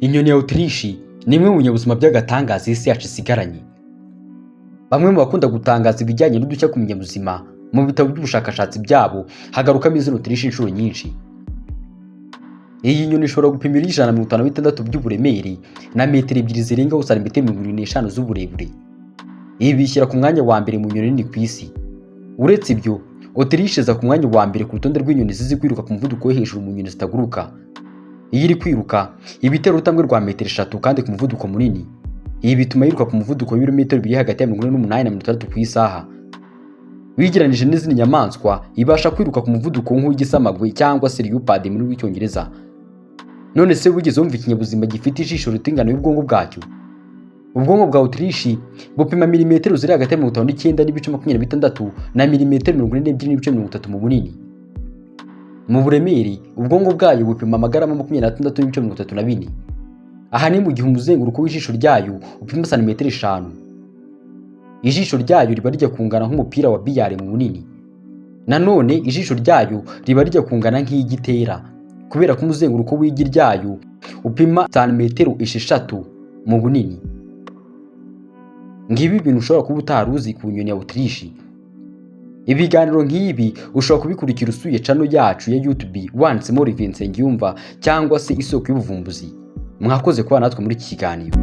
Inyoni ya Autruche ni imwe mu binyabuzima by'agatangaza isi yacu isigaranye. Bamwe mu bakunda gutangaza ibijyanye n'udushya ku binyabuzima, mu bitabo by'ubushakashatsi byabo hagarukamo izina autruche inshuro nyinshi. Iyi nyoni ishobora gupima ibiro 156 by'uburemere na metero 2 zirengaho, santimetero 75 z'uburebure. Ibi bishyira ku mwanya wa mbere mu nyoni nini ku isi. Uretse ibyo, autruche iza ku mwanya wa mbere ku rutonde rw'inyoni zizi kwiruka ku muvuduko wo hejuru mu nyoni zitaguruka. Iyo iri kwiruka, iba itera urutambwe rwa metero 3 kandi ku muvuduko munini. Ibi bituma yiruka ku muvuduko w'ibirometero biri hagati ya 48 na 60 ku isaha. Wigeranije n'izindi nyamaswa, ibasha kwiruka ku muvuduko nk'uw'igisamagwe cyangwa se leopard mu rurimi rw'Icyongereza. None se wigeze wumva ikinyabuzima gifite ijisho riruta ingano y'ubwonko bwacyo? Ubwonko bwa autruche bupima milimetero ziri hagati ya 59.26 na milimetero 42.30 mu bunini. Mu buremere, ubwonko bwayo bupima amagarama 26.34. Aha ni mu gihe umuzenguruko w'ijisho ryayo upima santimetero 5. Ijisho ryayo riba rijya kungana nk'umupira wa billard mu bunini. Nanone ijisho ryayo riba rijya kungana nk'igitera, kubera ko umuzenguruko w'igi ryayo upima santimetero 6 mu bunini. Ngibi ibintu ushobora kuba utari uzi ku nyoni ya autruche. Ibiganiro nk'ibi ushobora kubikurikira usuye channel yacu ya YouTube, wanditsemo Olivier Nsengiyumva cyangwa se Isoko y'Ubuvumbuzi. Mwakoze kuba natwe muri iki kiganiro.